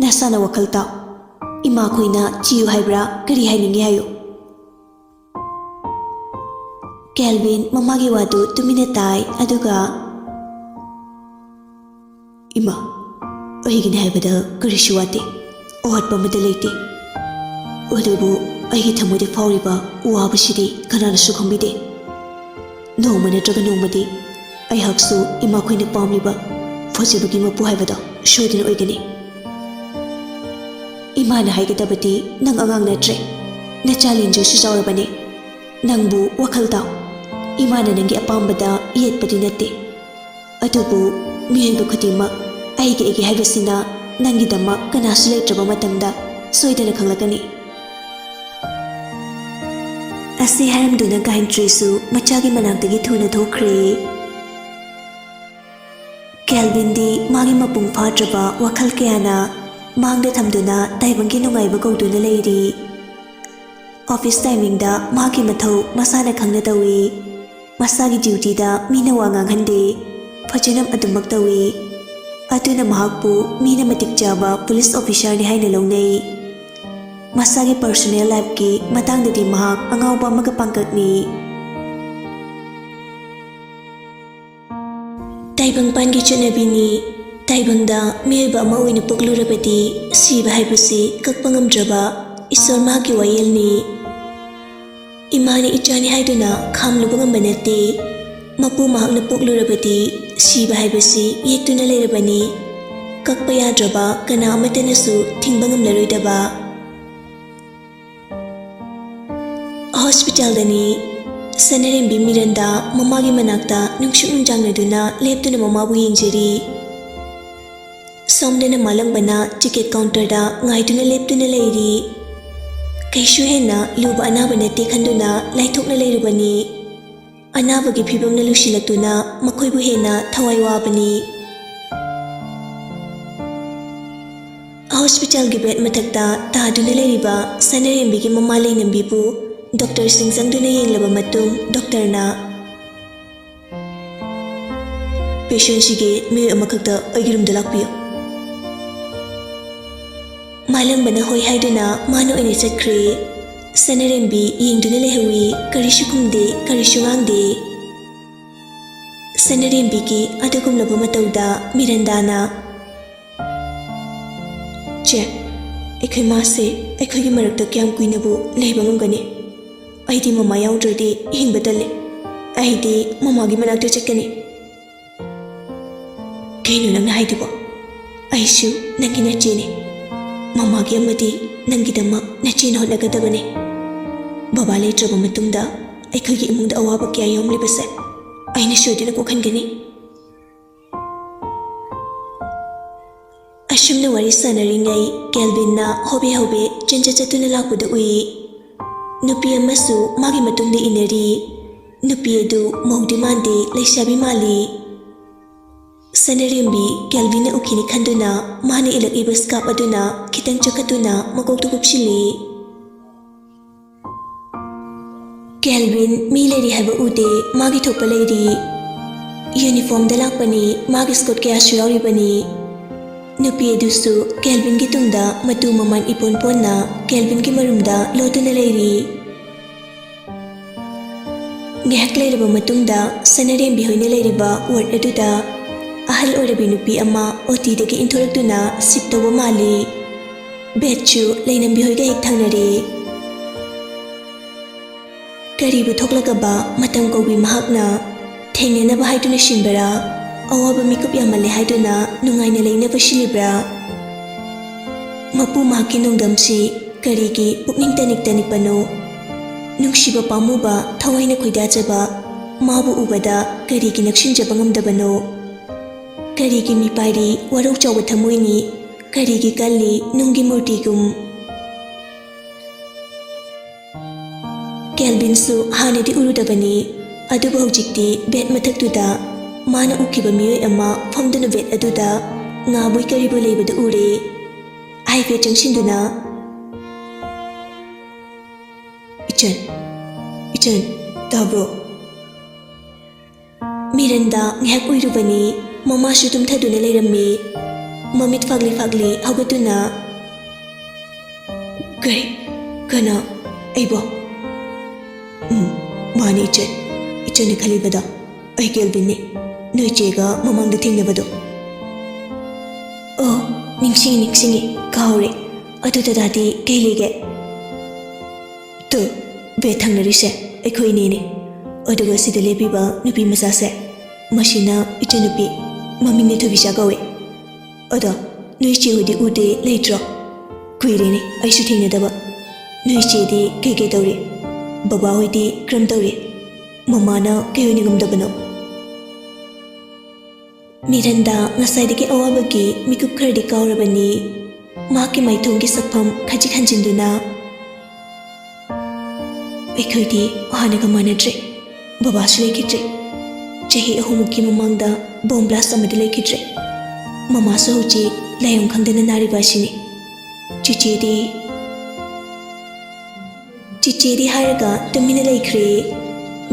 ꯅꯁꯥꯅ ꯋꯥꯈꯜ ꯇꯥꯎ꯫ ꯏꯃꯥꯈꯣꯏꯅ ꯆꯤꯌꯨ ꯍꯥꯏꯕ꯭ꯔꯥ, ꯀꯔꯤ ꯍꯥꯏꯅꯤꯡꯉꯤ ꯍꯥꯏꯌꯨ꯫" ꯀꯦꯜꯚꯤꯟ ꯃꯃꯥꯒꯤ ꯋꯥꯗꯨ ꯇꯨꯃꯤꯟꯅ ꯇꯥꯏ, ꯑꯗꯨꯒ, "ꯏꯃꯥ, ꯑꯩꯒꯤꯅꯤ ꯍꯥꯏꯕꯗ ꯀꯔꯤꯁꯨ ꯋꯥꯠꯇꯦ, ꯑꯋꯥꯠꯄ ꯑꯃꯠꯇ ꯂꯩꯇꯦ꯫ ꯑꯗꯨꯕꯨ ꯑꯩꯒꯤ ꯊꯃꯣꯏꯗ ꯐꯥꯎꯔꯤꯕ ꯋꯥꯕꯁꯤꯗꯤ ꯀꯅꯥꯅꯁꯨ ꯈꯪꯕꯤꯗꯦ꯫ ꯅꯣꯡꯃ ꯅꯠꯇ꯭ꯔꯒ ꯅꯣꯡꯃꯗꯤ ꯑꯩꯍꯥꯛꯁꯨ ꯏꯃꯥꯈꯣꯏꯅ ꯄꯥꯝꯂꯤꯕ ꯐꯖꯕꯒꯤ ꯃꯄꯨ ꯍꯥꯏꯕꯗꯣ ꯁꯣꯏꯗꯅ ꯑꯣꯏꯒꯅꯤ꯫" ꯏꯃꯥꯅ ꯍꯥꯏꯒꯗꯕꯗꯤ ꯅꯪ ꯑꯉꯥꯡ ꯅꯠꯇ꯭ꯔꯦ, ꯅꯆꯥ ꯂꯤꯟꯖꯨꯁꯨ ꯆꯥꯎꯔꯕꯅꯤ꯫ ꯅꯪꯕꯨ ꯋꯥꯈꯜ ꯇꯥꯎ꯫ ꯏꯃꯥꯅ ꯅꯪꯒꯤ ꯑꯄꯥꯝꯕꯗ ꯌꯦꯠꯄꯗꯤ ꯅꯠꯇꯦ, ꯑꯗꯨꯕꯨ ꯃꯤꯑꯣꯏꯕ ꯈꯨꯗꯤꯡꯃꯛ ꯑꯩꯒꯤ ꯑꯩꯒꯤ ꯍꯥꯏꯕꯁꯤꯅ ꯅꯪꯒꯤꯗꯃꯛ ꯀꯅꯥꯁꯨ ꯂꯩꯇ꯭ꯔꯕ ꯃꯇꯝꯗ ꯁꯣꯏꯗꯅ ꯈꯪꯂꯛꯀꯅꯤ꯫ ꯑꯁꯤ ꯍꯥꯏꯔꯝꯗꯨꯅ ꯒꯥꯌꯟꯇ꯭ꯔꯤꯁꯨ ꯃꯆꯥꯒꯤ ꯃꯅꯥꯛꯇꯒꯤ ꯊꯨꯅ ꯊꯣꯛꯈ꯭ꯔꯦ꯫ ꯀꯦꯜꯚꯤꯟꯗꯤ ꯃꯥꯒꯤ ꯃꯄꯨꯡ ꯐꯥꯗ꯭ꯔꯕ ꯋꯥꯈꯜ ꯀꯌꯥꯅ ꯃꯥꯡꯗ ꯊꯝꯗꯨꯅ ꯇꯥꯏꯕꯪꯒꯤ ꯅꯨꯡꯉꯥꯏꯕ ꯀꯧꯗꯨꯅ ꯂꯩꯔꯤ꯫ ꯑꯣꯐꯤꯁ ꯇꯥꯏꯃꯤꯡꯗ ꯃꯥꯒꯤ ꯃꯊꯧ ꯃꯁꯥꯅ ꯈꯪꯅ ꯇꯧꯏ꯫ ꯃꯁꯥꯒꯤ ꯗ꯭ꯌꯨꯇꯤꯗ ꯃꯤꯅ ꯋꯥ ꯉꯥꯡꯍꯟꯗꯦ꯫ ꯐꯖꯅ ꯑꯗꯨꯃꯛ ꯇꯧꯏ꯫ ꯑꯗꯨꯅ ꯃꯍꯥꯛꯄꯨ ꯃꯤꯅ ꯃꯇꯤꯛ ꯆꯥꯕ ꯄꯨꯂꯤꯁ ꯑꯣꯐꯤꯁꯥꯔꯅꯤ ꯍꯥꯏꯅ ꯂꯧꯅꯩ꯫ ꯃꯁꯥꯒꯤ ꯄꯔꯁꯣꯅꯦꯜ ꯂꯥꯏꯐꯀꯤ ꯃꯇꯥꯡꯗꯗꯤ ꯃꯍꯥꯛ ꯑꯉꯥꯎꯕ ꯑꯃꯒ ꯄꯥꯡꯀꯛꯅꯤ꯫ ꯇꯥꯏꯕꯪꯄꯥꯟꯒꯤ ꯆꯠꯅꯕꯤꯅꯤ꯫ ꯇꯥꯏꯕꯪꯗ ꯃꯤꯑꯣꯏꯕ ꯑꯃ ꯑꯣꯏꯅ ꯄꯣꯛꯂꯨꯔꯕꯗꯤ ꯁꯤꯕ ꯍꯥꯏꯕꯁꯤ ꯀꯛꯄ ꯉꯝꯗ꯭ꯔꯕ ꯏꯁꯣꯔ ꯃꯍꯥꯛꯀꯤ ꯋꯥꯌꯦꯜꯅꯤ꯫ ꯏꯃꯥꯅ ꯏꯆꯥꯅꯤ ꯍꯥꯏꯗꯨꯅ ꯈꯥꯝꯂꯨꯕ ꯉꯝꯕ ꯅꯠꯇꯦ꯫ ꯃꯄꯨ ꯃꯍꯥꯛꯅ ꯄꯣꯛꯂꯨꯔꯕꯗꯤ ꯁꯤꯕ ꯍꯥꯏꯕꯁꯤ ꯌꯦꯛꯇꯨꯅ ꯂꯩꯔꯕꯅꯤ꯫ ꯀꯛꯄ ꯌꯥꯗ꯭ꯔꯕ ꯀꯅꯥ ꯑꯃꯠꯇꯅꯁꯨ ꯊꯤꯡꯕ ꯉꯝꯂꯔꯣꯏꯗꯕ꯫ ꯍꯣꯁꯄꯤꯇꯥꯜꯗꯅꯤ꯫ ꯁꯅꯔꯦꯝꯕꯤ ꯃꯤꯔꯟꯗꯥ ꯃꯃꯥꯒꯤ ꯃꯅꯥꯛꯇ ꯅꯨꯡꯁꯨꯛ ꯅꯨꯡꯖꯥꯡꯅꯗꯨꯅ ꯂꯦꯞꯇꯨꯅ ꯃꯃꯥꯕꯨ ꯌꯦꯡꯖꯔꯤ꯫ ꯁꯣꯝꯗꯅ ꯃꯥꯂꯪꯕꯅ ꯇꯤꯀꯦꯠ ꯀꯥꯎꯟꯇꯔꯗ ꯉꯥꯏꯗꯨꯅ ꯂꯦꯞꯇꯨꯅ ꯂꯩꯔꯤ꯫ ꯀꯩꯁꯨ ꯍꯦꯟꯅ ꯂꯨꯕ ꯑꯅꯥꯕ ꯅꯠꯇꯦ ꯈꯟꯗꯨꯅ ꯂꯥꯏꯊꯣꯛꯅ ꯂꯩꯔꯨꯕꯅꯤ꯫ ꯑꯅꯥꯕꯒꯤ ꯐꯤꯕꯝꯅ ꯂꯨꯁꯤꯜꯂꯛꯇꯨꯅ ꯃꯈꯣꯏꯕꯨ ꯍꯦꯟꯅ ꯊꯋꯥꯏ ꯋꯥꯕꯅꯤ꯫ ꯍꯣꯁꯄꯤꯇꯥꯜꯒꯤ ꯕꯦꯗ ꯃꯊꯛꯇ ꯇꯥꯗꯨꯅ ꯂꯩꯔꯤꯕ ꯁꯅꯔꯦꯝꯕꯤꯒꯤ ꯃꯃꯥ ꯂꯩꯅꯝꯕꯤꯕꯨ ꯗꯣꯛꯇꯔꯁꯤꯡ ꯆꯪꯗꯨꯅ ꯌꯦꯡꯂꯕ ꯃꯇꯨꯡ ꯗꯣꯛꯇꯔꯅ, "ꯄꯦꯁꯦꯟꯁꯤꯒꯤ ꯃꯤꯑꯣꯏ ꯑꯃꯈꯛꯇ ꯑꯩꯒꯤ ꯔꯨꯝꯗ ꯂꯥꯛꯄꯤꯌꯨ꯫" ꯃꯥꯂꯪꯕꯅ ꯍꯣꯏ ꯍꯥꯏꯗꯨꯅ ꯃꯥꯅ ꯑꯣꯏꯅ ꯆꯠꯈ꯭ꯔꯦ꯫ ꯁꯅꯔꯦꯝꯕꯤ ꯌꯦꯡꯗꯨꯅ ꯂꯩꯍꯧꯏ, ꯀꯔꯤꯁꯨ ꯈꯨꯝꯗꯦ, ꯀꯔꯤꯁꯨ ꯉꯥꯡꯗꯦ꯫ ꯁꯅꯔꯦꯝꯕꯤꯒꯤ ꯑꯗꯨꯒꯨꯝꯂꯕ ꯃꯇꯧꯗ ꯃꯤꯔꯟꯗꯥꯅ, "ꯆꯦ, ꯑꯩꯈꯣꯏ ꯃꯥꯁꯦ ꯑꯩꯈꯣꯏꯒꯤ ꯃꯔꯛꯇ ꯀꯌꯥꯝ ꯀꯨꯏꯅꯕꯨ ꯂꯩꯕ ꯉꯝꯒꯅꯤ? ꯑꯩꯗꯤ ꯃꯃꯥ ꯌꯥꯎꯗ꯭ꯔꯗꯤ ꯍꯤꯡꯕ ꯇꯜꯂꯦ꯫ ꯑꯩꯗꯤ ꯃꯃꯥꯒꯤ ꯃꯅꯥꯛꯇ ꯆꯠꯀꯅꯤ꯫" "ꯀꯩꯅꯣ ꯅꯪꯅ ꯍꯥꯏꯗꯨꯕꯣ? ꯑꯩꯁꯨ ꯅꯪꯒꯤ ꯅꯆꯦꯅꯦ꯫ ꯃꯃꯥꯒꯤ ꯑꯃꯗꯤ ꯅꯪꯒꯤꯗꯃꯛ ꯅꯆꯦꯅ ꯍꯣꯠꯅꯒꯗꯕꯅꯤ꯫ ꯕꯕꯥ ꯂꯩꯇ꯭ꯔꯕ ꯃꯇꯨꯡꯗ ꯑꯩꯈꯣꯏꯒꯤ ꯏꯃꯨꯡꯗ ꯑꯋꯥꯕ ꯀꯌꯥ ꯌꯥꯎꯂꯤꯕꯁꯦ ꯑꯩꯅ ꯁꯣꯏꯗꯅ ꯀꯣꯛꯍꯟꯒꯅꯤ꯫ ꯑꯁꯨꯝꯅ ꯋꯥꯔꯤ ꯁꯥꯟꯅꯔꯤꯉꯩ ꯀꯦꯜꯚꯤꯟꯅ ꯍꯣꯕꯦ ꯍꯣꯕꯦ ꯆꯦꯟꯆꯠ ꯆꯠꯇꯨꯅ ꯂꯥꯛꯄꯗꯨ ꯎꯏ꯫ ꯅꯨꯄꯤ ꯑꯃꯁꯨ ꯃꯥꯒꯤ ꯃꯇꯨꯡꯗ ꯏꯟꯅꯔꯤ꯫ ꯅꯨꯄꯤ ꯑꯗꯨ ꯃꯧꯗꯤ ꯃꯥꯟꯗꯦ, ꯂꯩꯁꯥꯕꯤ ꯃꯥꯜꯂꯤ꯫ ꯁꯅꯔꯦꯝꯕꯤ ꯀꯦꯜꯚꯤꯟꯅ ꯎꯈꯤꯅꯤ ꯈꯟꯗꯨꯅ ꯃꯥꯅ ꯏꯜꯂꯛꯂꯤꯕ ꯁ꯭ꯀꯥꯔꯞ ꯑꯗꯨꯅ ꯈꯤꯇꯪ ꯆꯈꯠꯇꯨꯅ ꯃꯀꯣꯛꯇ ꯀꯨꯞꯁꯤꯜꯂꯤ꯫ ꯀꯦꯜꯚꯤꯟ ꯃꯤ ꯂꯩꯔꯤ ꯍꯥꯏꯕ ꯎꯗꯦ, ꯃꯥꯒꯤ ꯊꯣꯛꯄ ꯂꯩꯔꯤ꯫ ꯌꯨꯅꯤꯐꯣꯔꯝꯗ ꯂꯥꯛꯄꯅꯤ, ꯃꯥꯒꯤ ꯁ꯭ꯀꯔꯠ ꯀꯌꯥꯁꯨ ꯌꯥꯎꯔꯤꯕꯅꯤ꯫ ꯅꯨꯄꯤ ꯑꯗꯨꯁꯨ ꯀꯦꯜꯚꯤꯟꯒꯤ ꯇꯨꯡꯗ ꯃꯇꯨ ꯃꯃꯥꯟ ꯏꯄꯣꯟ ꯄꯣꯟꯅ ꯀꯦꯜꯚꯤꯟꯒꯤ ꯃꯔꯨꯝꯗ ꯂꯣꯠꯇꯨꯅ ꯂꯩꯔꯤ꯫ ꯉꯥꯏꯍꯥꯛ ꯂꯩꯔꯕ ꯃꯇꯨꯡꯗ ꯁꯅꯔꯦꯝꯕꯤ ꯍꯣꯏꯅ ꯂꯩꯔꯤꯕ ꯋꯥꯔꯗ ꯑꯗꯨꯗ ꯑꯍꯜ ꯑꯣꯏꯔꯕꯤ ꯅꯨꯄꯤ ꯑꯃ ꯑꯣ ꯇꯤꯗꯒꯤ ꯏꯟꯊꯣꯔꯛꯇꯨꯅ ꯁꯤꯞ ꯇꯧꯕ ꯃꯥꯜꯂꯤ꯫ ꯕꯦꯗꯁꯨ ꯂꯩꯅꯝꯕꯤ ꯍꯣꯏꯒ ꯍꯦꯛ ꯊꯪꯅꯔꯦ꯫ ꯀꯔꯤꯕꯨ ꯊꯣꯛꯂꯒꯕ ꯃꯇꯝ ꯀꯧꯕꯤ ꯃꯍꯥꯛꯅ ꯊꯦꯡꯅꯅꯕ ꯍꯥꯏꯗꯨꯅ ꯁꯤꯟꯕꯔꯥ? ꯑꯋꯥꯕ ꯃꯤꯀꯨꯞ ꯌꯥꯝꯃꯜꯂꯦ ꯍꯥꯏꯗꯨꯅ ꯅꯨꯡꯉꯥꯏꯅ ꯂꯩꯅꯕ ꯁꯤꯜꯂꯤꯕ꯭ꯔꯥ? ꯃꯄꯨ ꯃꯍꯥꯛꯀꯤ ꯅꯣꯡꯗꯝꯁꯤ ꯀꯔꯤꯒꯤ ꯄꯨꯛꯅꯤꯡ ꯇꯅꯤꯛ ꯇꯅꯤꯛꯄꯅꯣ? ꯅꯨꯡꯁꯤꯕ ꯄꯥꯝꯃꯨꯕ, ꯊꯋꯥꯏꯅ ꯈꯣꯏꯗꯥꯖꯕ, ꯃꯥꯕꯨ ꯎꯕꯗ ꯀꯔꯤꯒꯤ ꯅꯛꯁꯤꯟꯖꯕ ꯉꯝꯗꯕꯅꯣ? ꯀꯔꯤꯒꯤ ꯃꯤꯄꯥꯏꯔꯤ ꯋꯥꯔꯧ ꯆꯥꯎꯕ ꯊꯃꯣꯏꯅꯤ? ꯀꯔꯤꯒꯤ ꯀꯜꯂꯤ ꯅꯨꯡꯒꯤ ꯃꯨꯔꯇꯤꯒꯨꯝ? ꯀꯦꯜꯚꯤꯟꯁꯨ ꯍꯥꯟꯅꯗꯤ ꯎꯔꯨꯗꯕꯅꯤ, ꯑꯗꯨꯕꯨ ꯍꯧꯖꯤꯛꯇꯤ ꯕꯦꯗ ꯃꯊꯛꯇꯨꯗ ꯃꯥꯅ ꯎꯈꯤꯕ ꯃꯤꯑꯣꯏ ꯑꯃ ꯐꯝꯗꯨꯅ ꯕꯦꯗ ꯑꯗꯨꯗ ꯉꯥꯕꯣꯏ ꯀꯔꯤꯕꯣꯏ ꯂꯩꯕꯗꯨ ꯎꯔꯦ꯫ ꯍꯥꯏꯐꯦꯠ ꯆꯪꯁꯤꯟꯗꯨꯅ, "ꯏꯆꯟ, ꯏꯆꯟ, ꯇꯥꯕ꯭ꯔꯣ?" ꯃꯤꯔꯟꯗꯥ ꯉꯥꯏꯍꯥꯛ ꯎꯏꯔꯨꯕꯅꯤ, ꯃꯃꯥꯁꯨ ꯇꯨꯝꯊꯗꯨꯅ ꯂꯩꯔꯝꯃꯤ꯫ ꯃꯃꯤꯠ ꯐꯥꯛꯂꯤ ꯐꯥꯛꯂꯤ ꯍꯧꯒꯠꯇꯨꯅ, "ꯀꯔꯤ? ꯀꯅꯥ? ꯑꯩꯕꯣ?" "ꯎꯝ, ꯃꯥꯅꯤ ꯏꯆꯟ꯫ ꯏꯆꯟꯅ ꯈꯜꯂꯤꯕꯗꯣ ꯑꯩ ꯀꯦꯜꯚꯤꯟꯅꯤ, ꯅꯣꯏ ꯆꯦꯒ ꯃꯃꯥꯡꯗ ꯊꯦꯡꯅꯕꯗꯣ꯫" "ꯑꯣ, ꯅꯤꯡꯁꯤꯡꯉꯤ, ꯅꯤꯡꯁꯤꯡꯉꯤ, ꯀꯥꯎꯔꯦ꯫ ꯑꯗꯨ ꯗꯗꯥꯗꯤ ꯀꯩ ꯂꯩꯒꯦ?" "ꯇꯨ, ꯕꯦꯗ ꯊꯪꯅꯔꯤꯁꯦ ꯑꯩꯈꯣꯏ ꯏꯅꯦꯅꯦ꯫ ꯑꯗꯨꯒ ꯁꯤꯗ ꯂꯦꯞꯄꯤꯕ ꯅꯨꯄꯤ ꯃꯆꯥꯁꯦ, ꯃꯁꯤꯅ ꯏꯆꯟꯅꯨꯄꯤ, ꯃꯃꯤꯡꯅ ꯊꯣꯏꯕꯤꯆꯥ ꯀꯧꯏ꯫ ꯑꯗꯣ ꯅꯣꯏ ꯏꯆꯦ ꯍꯣꯏꯗꯤ ꯎꯗꯦ, ꯂꯩꯇ꯭ꯔꯣ?" ꯀꯨꯏꯔꯦꯅꯦ ꯑꯩꯁꯨ ꯊꯦꯡꯅꯗꯕ꯫ ꯅꯣꯏ ꯆꯦꯗꯤ ꯀꯩꯀꯩ ꯇꯧꯔꯤ? ꯕꯕꯥ ꯍꯣꯏꯗꯤ ꯀꯔꯝ ꯇꯧꯔꯤ? ꯃꯃꯥꯅ ꯀꯩ ꯑꯣꯏꯅ ꯉꯝꯗꯕꯅꯣ? ꯃꯤꯔꯟꯗꯥ ꯉꯁꯥꯏꯗꯒꯤ ꯑꯋꯥꯕꯒꯤ ꯃꯤꯀꯨꯞ ꯈꯔꯗꯤ ꯀꯥꯎꯔꯕꯅꯤ꯫ ꯃꯍꯥꯛꯀꯤ ꯃꯥꯏꯊꯣꯡꯒꯤ ꯁꯛꯐꯝ ꯈꯖꯤꯛ ꯍꯟꯖꯤꯟꯗꯨꯅ, "ꯑꯩꯈꯣꯏꯗꯤ ꯍꯥꯟꯅꯒ ꯃꯥꯟꯅꯗ꯭ꯔꯦ꯫ ꯕꯕꯥꯁꯨ ꯂꯩꯈꯤꯗ꯭ꯔꯦ꯫ ꯆꯍꯤ ꯑꯍꯨꯝꯃꯨꯛꯀꯤ ꯃꯃꯥꯡꯗ ꯕꯣꯝ ꯕ꯭ꯂꯥꯁ ꯑꯃꯗꯤ ꯂꯩꯈꯤꯗ꯭ꯔꯦ꯫ ꯃꯃꯥꯁꯨ ꯍꯧꯖꯤꯛ ꯂꯥꯏꯑꯣꯡ ꯈꯪꯗꯅ ꯅꯥꯔꯤꯕ ꯑꯁꯤꯅꯤ꯫ ꯆꯤꯆꯦꯗꯤ?" ꯆꯤꯆꯦꯗꯤ ꯍꯥꯏꯔꯒ ꯇꯨꯃꯤꯟꯅ ꯂꯩꯈ꯭ꯔꯦ꯫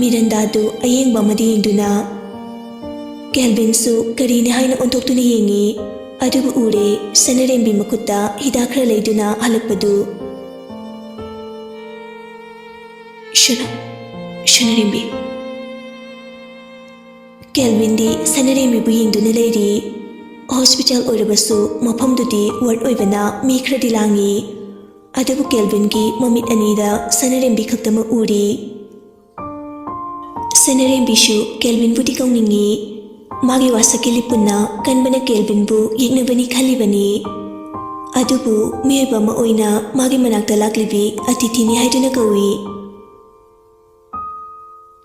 ꯃꯤꯔꯟꯗꯥꯗꯨ ꯑꯌꯦꯡꯕ ꯑꯃꯗ ꯌꯦꯡꯗꯨꯅ꯫ ꯀꯦꯜꯚꯤꯟꯁꯨ ꯀꯔꯤꯅꯤ ꯍꯥꯏꯅ ꯑꯣꯟꯊꯣꯛꯇꯨꯅ ꯌꯦꯡꯉꯤ꯫ ꯑꯗꯨꯕꯨ ꯎꯔꯦ, ꯁꯅꯔꯦꯝꯕꯤ ꯃꯈꯨꯠꯇ ꯍꯤꯗꯥꯛ ꯈꯔ ꯂꯩꯗꯨꯅ ꯍꯜꯂꯛꯄꯗꯨ꯫ "ꯁꯅ-, ꯁꯅꯔꯦꯝꯕꯤ?" ꯀꯦꯜꯚꯤꯟꯗꯤ ꯁꯅꯔꯦꯝꯕꯤꯕꯨ ꯌꯦꯡꯗꯨꯅ ꯂꯩꯔꯤ꯫ ꯍꯣꯁꯄꯤꯇꯥꯜ ꯑꯣꯏꯔꯕꯁꯨ ꯃꯐꯝꯗꯨꯗꯤ ꯋꯥꯔꯗ ꯑꯣꯏꯕꯅ ꯃꯤ ꯈꯔꯗꯤ ꯂꯥꯡꯉꯤ꯫ ꯑꯗꯨꯕꯨ ꯀꯦꯜꯚꯤꯟꯒꯤ ꯃꯃꯤꯠ ꯑꯅꯤꯗ ꯁꯅꯔꯦꯝꯕꯤ ꯈꯛꯇꯃꯛ ꯎꯔꯤ꯫ ꯁꯅꯔꯦꯝꯕꯤꯁꯨ ꯀꯦꯜꯚꯤꯟꯕꯨꯗꯤ ꯀꯧꯅꯤꯡꯉꯤ꯫ ꯃꯥꯒꯤ ꯋꯥꯁꯛꯀꯤ ꯂꯤꯄꯨꯟꯅ ꯀꯟꯕꯅ ꯀꯦꯜꯚꯤꯟꯕꯨ ꯌꯦꯛꯅꯕꯅꯤ ꯈꯜꯂꯤꯕꯅꯤ꯫ ꯑꯗꯨꯕꯨ ꯃꯤꯑꯣꯏꯕ ꯑꯃ ꯑꯣꯏꯅ ꯃꯥꯒꯤ ꯃꯅꯥꯛꯇ ꯂꯥꯛꯂꯤꯕꯤ ꯑꯇꯤꯊꯤꯅꯤ ꯍꯥꯏꯗꯨꯅ ꯀꯧꯏ꯫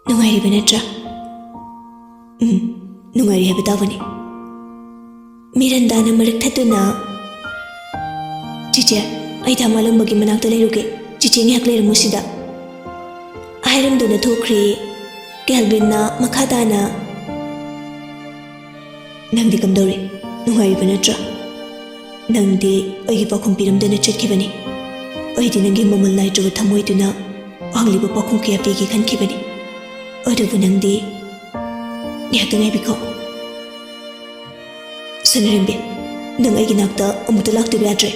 "ꯅꯨꯡꯉꯥꯏꯔꯤꯕ ꯅꯠꯇ꯭ꯔꯥ?" "ꯎꯝ, ꯅꯨꯡꯉꯥꯏꯔꯤ ꯍꯥꯏꯕ ꯇꯥꯕꯅꯤ꯫" ꯃꯤꯔꯟꯗꯥꯅ ꯃꯔꯛ ꯊꯠꯇꯨꯅ, "ꯆꯤꯆꯦ, ꯑꯩ ꯙꯃꯥꯂꯝꯕꯒꯤ ꯃꯅꯥꯛꯇ ꯂꯩꯔꯨꯒꯦ꯫ ꯆꯤꯆꯦ ꯉꯥꯏꯍꯥꯛ ꯂꯩꯔꯝꯃꯨ ꯁꯤꯗ," ꯍꯥꯏꯔꯝꯗꯨꯅ ꯊꯣꯛꯈ꯭ꯔꯦ꯫ ꯀꯦꯜꯚꯤꯟꯅ ꯃꯈꯥ ꯇꯥꯅ, "ꯅꯪꯗꯤ ꯀꯝꯗꯧꯔꯤ? ꯅꯨꯡꯉꯥꯏꯔꯤꯕ ꯅꯠꯇ꯭ꯔꯥ? ꯅꯪꯗꯤ ꯑꯩꯒꯤ ꯄꯥꯎꯈꯨꯝ ꯄꯤꯔꯝꯗꯅ ꯆꯠꯈꯤꯕꯅꯤ꯫ ꯑꯩꯗꯤ ꯅꯪꯒꯤ ꯃꯃꯜ ꯅꯥꯏꯗ꯭ꯔꯕ ꯊꯃꯣꯏꯗꯨꯅ ꯍꯪꯂꯤꯕ ꯄꯥꯎꯈꯨꯝ ꯀꯌꯥ ꯄꯤꯒꯦ ꯈꯟꯈꯤꯕꯅꯤ꯫ ꯑꯗꯨꯕꯨ ꯅꯪꯗꯤ ꯉꯥꯏꯍꯥꯛꯇ ꯉꯥꯏꯕꯤꯈꯣ꯫ ꯁꯅꯔꯦꯝꯕꯤ, ꯅꯪ ꯑꯩꯒꯤ ꯅꯥꯛꯇ ꯑꯃꯨꯛꯇ ꯂꯥꯛꯇꯕ ꯌꯥꯗ꯭ꯔꯦ꯫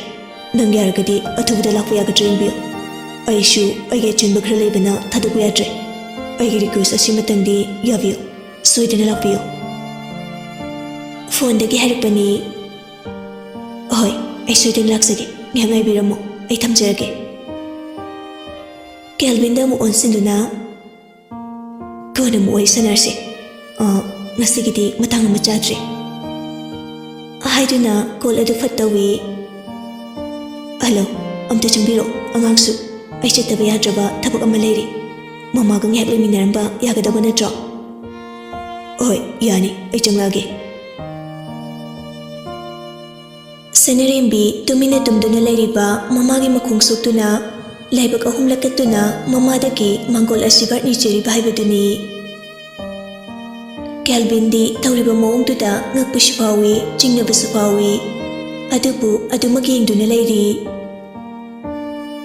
ꯅꯪ ꯌꯥꯔꯒꯗꯤ ꯑꯊꯨꯕꯗ ꯂꯥꯛꯄ ꯌꯥꯒꯗ꯭ꯔꯥ ꯌꯦꯡꯕꯤꯌꯨ꯫ ꯑꯩꯁꯨ ꯑꯩꯒꯤ ꯑꯆꯤꯟꯕ ꯈꯔ ꯂꯩꯕꯅ ꯊꯥꯗꯣꯛꯄ ꯌꯥꯗ꯭ꯔꯦ꯫ ꯑꯩꯒꯤ ꯔꯤꯀ꯭ꯋꯦꯁ ꯑꯁꯤꯃꯇꯪꯗꯤ ꯌꯥꯕꯤꯌꯨ꯫ ꯁꯣꯏꯗꯅ ꯂꯥꯛꯄꯤꯌꯨ꯫" ꯐꯣꯟꯗꯒꯤ ꯍꯥꯏꯔꯛꯄꯅꯤ꯫ "ꯍꯣꯏ, ꯑꯩ ꯁꯣꯏꯗꯅ ꯂꯥꯛꯆꯒꯦ꯫ ꯉꯥꯏꯍꯥꯛ ꯉꯥꯏꯕꯤꯔꯝꯃꯣ꯫ ꯑꯩ ꯊꯝꯖꯔꯒꯦ꯫" ꯀꯦꯜꯚꯤꯟꯗ ꯑꯃꯨꯛ ꯑꯣꯟꯁꯤꯟꯗꯨꯅ, "ꯀꯣꯟꯅ ꯑꯃꯨꯛ ꯋꯥꯔꯤ ꯁꯥꯟꯅꯔꯁꯦ꯫ ꯑ, ꯉꯁꯤꯒꯤꯗꯤ ꯃꯇꯥꯡ ꯑꯃ ꯆꯥꯗ꯭ꯔꯤ," ꯍꯥꯏꯗꯨꯅ ꯀꯣꯜ ꯑꯗꯨ ꯐꯠ ꯇꯧꯏ꯫ ꯍꯜꯂꯣ, ꯑꯝꯇ ꯆꯪꯕꯤꯔꯛꯑꯣ꯫ ꯑꯉꯥꯡꯁꯨ꯫ ꯑꯩ ꯆꯠꯇꯕ ꯌꯥꯗ꯭ꯔꯕ ꯊꯕꯛ ꯑꯃ ꯂꯩꯔꯤ꯫ ꯃꯃꯥꯒ ꯉꯥꯏꯍꯥꯛ ꯂꯩꯃꯤꯟꯅꯔꯝꯕ ꯌꯥꯒꯗꯕ ꯅꯠꯇ꯭ꯔꯣ? ꯍꯣꯏ, ꯌꯥꯅꯤ꯫ ꯑꯩ ꯆꯪꯂꯛꯑꯒꯦ꯫ ꯁꯅꯔꯦꯝꯕꯤ ꯇꯨꯃꯤꯟꯅ ꯇꯨꯝꯗꯨꯅ ꯂꯩꯔꯤꯕ ꯃꯃꯥꯒꯤ ꯃꯈꯣꯡ ꯁꯣꯛꯇꯨꯅ, ꯂꯥꯏꯕꯛ ꯑꯍꯨꯝꯂꯛ ꯀꯠꯇꯨꯅ ꯃꯃꯥꯗꯒꯤ ꯃꯥꯡꯒꯣꯜ ꯑꯁꯤꯔꯕꯥꯗ ꯅꯤꯖꯔꯤꯕ ꯍꯥꯏꯕꯗꯨꯅꯤ꯫ ꯀꯦꯜꯚꯤꯟꯗꯤ ꯇꯧꯔꯤꯕ ꯃꯑꯣꯡꯗꯨꯗ ꯉꯛꯄꯁꯨ ꯐꯥꯎꯏ, ꯆꯤꯡꯅꯕꯁꯨ ꯐꯥꯎꯏ꯫ ꯑꯗꯨꯕꯨ ꯑꯗꯨꯃꯛ ꯌꯦꯡꯗꯨꯅ ꯂꯩꯔꯤ꯫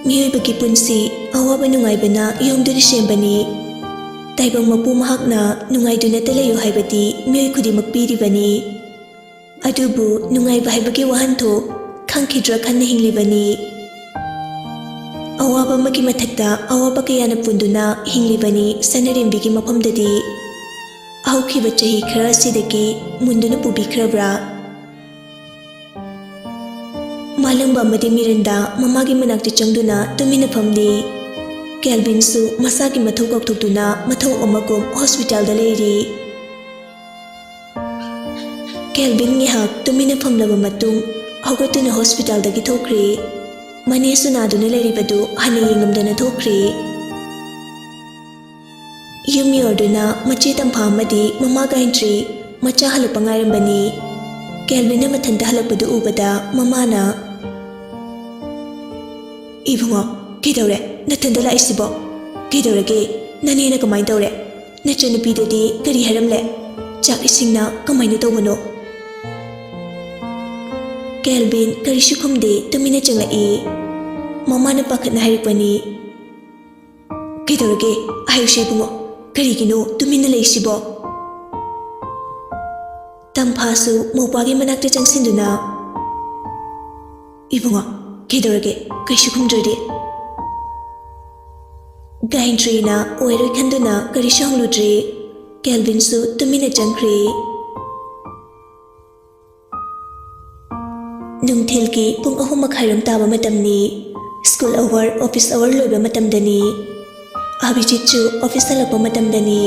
ꯃꯤꯑꯣꯏꯕꯒꯤ ꯄꯨꯟꯁꯤ ꯑꯋꯥꯕ ꯅꯨꯡꯉꯥꯏꯕꯅ ꯌꯣꯝꯗꯨꯅ ꯁꯦꯝꯕꯅꯤ꯫ ꯇꯥꯏꯕꯪ ꯃꯄꯨ ꯃꯍꯥꯛꯅ ꯅꯨꯡꯉꯥꯏꯗꯨꯅꯇ ꯂꯩꯌꯨ ꯍꯥꯏꯕꯗꯤ ꯃꯤꯑꯣꯏ ꯈꯨꯗꯤꯡꯃꯛ ꯄꯤꯔꯤꯕꯅꯤ꯫ ꯑꯗꯨꯕꯨ ꯅꯨꯡꯉꯥꯏꯕ ꯍꯥꯏꯕꯒꯤ ꯋꯥꯍꯟꯊꯣꯛ ꯈꯪꯈꯤꯗ꯭ꯔꯥ ꯈꯟꯅ ꯍꯤꯡꯂꯤꯕꯅꯤ꯫ ꯑꯋꯥꯕ ꯑꯃꯒꯤ ꯃꯊꯛꯇ ꯑꯋꯥꯕ ꯀꯌꯥꯅ ꯄꯨꯟꯗꯨꯅ ꯍꯤꯡꯂꯤꯕꯅꯤ ꯁꯅꯔꯦꯝꯕꯤꯒꯤ ꯃꯐꯝꯗꯗꯤ꯫ ꯍꯧꯈꯤꯕ ꯆꯍꯤ ꯈꯔ ꯑꯁꯤꯗꯒꯤ ꯃꯨꯟꯗꯨꯅ ꯄꯨꯕꯤꯈ꯭ꯔꯕ꯭ꯔꯥ? ꯃꯥꯂꯪꯕ ꯑꯃꯗꯤ ꯃꯤꯔꯟꯗꯥ ꯃꯃꯥꯒꯤ ꯃꯅꯥꯛꯇ ꯆꯪꯗꯨꯅ ꯇꯨꯃꯤꯟꯅ ꯐꯝꯂꯤ꯫ ꯀꯦꯜꯚꯤꯟꯁꯨ ꯃꯁꯥꯒꯤ ꯃꯊꯧ ꯀꯥꯎꯊꯣꯛꯇꯨꯅ ꯃꯊꯧ ꯑꯃꯒꯨꯝ ꯍꯣꯁꯄꯤꯇꯥꯜꯗ ꯂꯩꯔꯤ꯫ ꯀꯦꯜꯚꯤꯟ ꯉꯥꯏꯍꯥꯛ ꯇꯨꯃꯤꯟꯅ ꯐꯝꯂꯕ ꯃꯇꯨꯡ ꯍꯧꯒꯠꯇꯨꯅ ꯍꯣꯁꯄꯤꯇꯥꯜꯗꯒꯤ ꯊꯣꯛꯈ꯭ꯔꯦ꯫ ꯃꯅꯦꯁꯨ ꯅꯥꯗꯨꯅ ꯂꯩꯔꯤꯕꯗꯨ ꯍꯟꯅ ꯌꯦꯡꯂꯝꯗꯅ ꯊꯣꯛꯈ꯭ꯔꯦ꯫ ꯌꯨꯝ ꯌꯧꯔꯗꯨꯅ ꯃꯆꯦ ꯇꯝꯐꯥ ꯑꯃꯗꯤ ꯃꯃꯥ ꯒꯥꯌꯟꯇ꯭ꯔꯤ ꯃꯆꯥ ꯍꯜꯂꯛꯄ ꯉꯥꯏꯔꯝꯕꯅꯤ꯫ ꯀꯦꯜꯚꯤꯟꯅ ꯃꯊꯟꯇ ꯍꯜꯂꯛꯄꯗꯨ ꯎꯕꯗ ꯃꯃꯥꯅ, "ꯏꯕꯨꯡꯉꯣ, ꯀꯩꯗꯧꯔꯦ? ꯅꯊꯟꯗ ꯂꯥꯛꯏꯁꯤꯕꯣ? ꯀꯩꯗꯧꯔꯒꯦ? ꯅꯅꯦꯅ ꯀꯃꯥꯏꯅ ꯇꯧꯔꯦ? ꯅꯆꯟꯅꯨꯄꯤꯗꯗꯤ ꯀꯔꯤ ꯍꯥꯏꯔꯝꯂꯦ? ꯆꯥꯛ ꯏꯁꯤꯡꯅ ꯀꯃꯥꯏꯅ ꯇꯧꯕꯅꯣ?" ꯀꯦꯜꯚꯤꯟ ꯀꯔꯤꯁꯨ ꯈꯨꯝꯗꯦ, ꯇꯨꯃꯤꯟꯅ ꯆꯪꯂꯛꯏ꯫ ꯃꯃꯥꯅ ꯄꯥꯈꯠꯅ ꯍꯥꯏꯔꯛꯄꯅꯤ, "ꯀꯩꯗꯧꯔꯒꯦ? ꯍꯥꯏꯌꯨꯁꯦ ꯏꯕꯨꯡꯉꯣ, ꯀꯔꯤꯒꯤꯅꯣ ꯇꯨꯃꯤꯟꯅ ꯂꯩꯁꯤꯕꯣ?" ꯇꯝꯐꯥꯁꯨ ꯃꯧꯄ꯭ꯋꯥꯒꯤ ꯃꯅꯥꯛꯇ ꯆꯪꯁꯤꯟꯗꯨꯅ, "ꯏꯕꯨꯡꯉꯣ, ꯀꯩꯗꯧꯔꯒꯦ? ꯀꯩꯁꯨ ꯈꯨꯝꯗ꯭ꯔꯗꯤ?" ꯒꯥꯌꯟꯇ꯭ꯔꯤꯅ ꯑꯣꯏꯔꯣꯏ ꯈꯟꯗꯨꯅ ꯀꯔꯤꯁꯨ ꯍꯪꯂꯨꯗ꯭ꯔꯦ꯫ ꯀꯦꯜꯚꯤꯟꯁꯨ ꯇꯨꯃꯤꯟꯅ ꯆꯪꯈ꯭ꯔꯦ꯫ ꯅꯨꯡꯊꯤꯜꯒꯤ ꯄꯨꯡ ꯑꯍꯨꯝ ꯃꯈꯥꯏꯔꯣꯝ ꯇꯥꯕ ꯃꯇꯝꯅꯤ꯫ ꯁ꯭ꯀꯨꯜ ꯑꯋꯥꯔ, ꯑꯣꯐꯤꯁ ꯑꯋꯥꯔ ꯂꯣꯏꯕ ꯃꯇꯝꯗꯅꯤ꯫ ꯑꯚꯤꯖꯤꯠꯁꯨ ꯑꯣꯐꯤꯁ ꯍꯜꯂꯛꯄ ꯃꯇꯝꯗꯅꯤ꯫